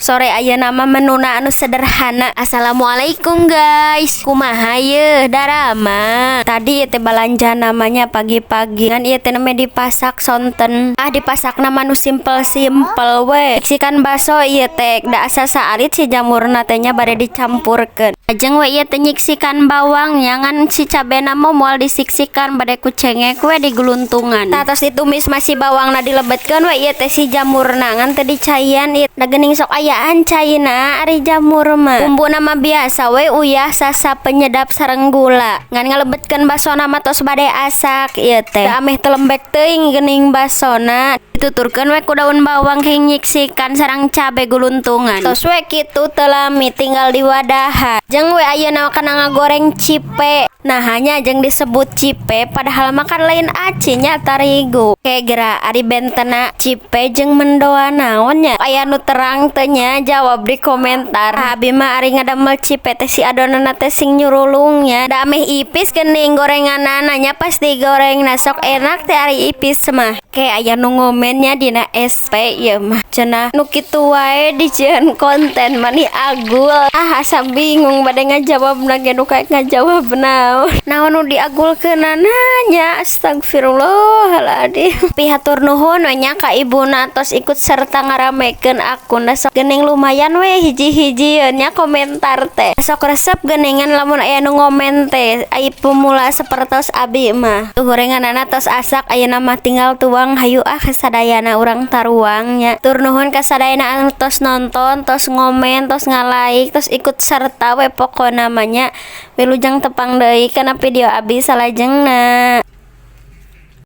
Sore ayeuna mah menuna anu sederhana. Assalamualaikum, guys. Kumaha yeuh darama? Tadi ieu teh balanja namanya pagi-pagi. Ngan ieu teh namanya dipasak sonten. Ah, dipasakna mah nu simple-simple we. Sikan baso ieu teh da asa saalit si jamurna teh nya, bade dicampurkeun. Lajeng we ieu teh nyiksikan bawang nya, ngan si cabena mah moal disiksikan, bade ku cengek we diguluntungan. Tah, tos ditumis masih bawangna, dilebetkeun we ieu teh si jamurna, ngan teu dicaian ieu. Da geuning sok ayaan caina ari jamur mah. Bumbuna mah biasa we, uyah, sasa penyedap sareng gula. Ngan ngalebetkeun basona mah tos bade asak ieu teh. Da ameh teu lembek teuing geuning basona. Dituturkeun we ku daun bawang hing nyiksikan sareng cabe guluntungan. Tos we kitu, teu lami tinggal diwadahan. Jeung we ayeuna kana ngagoreng cipe. Nah, hanya jeung disebut cipe padahal mah kan lain aci nya, tarigu. Ke geura ari bentena cipe jeung mendoan naon nya? Aya nu terang teu nya? Jawab di komentar. Abi mah ari ngadamel cipe teh si adonanna teh sing nyurulung nya. Da ameh ipis geuning gorenganana nya, pas digoreng na sok enak teh ari ipis mah. Ke aya nu ngomen nya dina SP ieu mah. Cenah nu kitu wae dijieun konten, mani agul. Ah, asa bingung bade ngajawabna ge, nu kaek ngajawab naon. Naon nu diagulkeunana nya? Astagfirullahaladzim. Pihatur nuhun we nya ka ibuna tos ikut serta ngaramekeun akun. Da sok geuning lumayan we hiji-hiji nya komentar teh. Sok resep geuningan lamun aya nu ngomen teh, ai pemula sapertos abi mah. Tuh, gorenganana tos asak, ayeuna mah tinggal tuang. Hayu ah, kasadayana urang taruang nya. Tur nuhun kasadayana anu tos nonton, tos ngomen, tos ngalike, tos ikut serta we pokona mah nya. Wilujeng tepang deui kana video abi salajengna.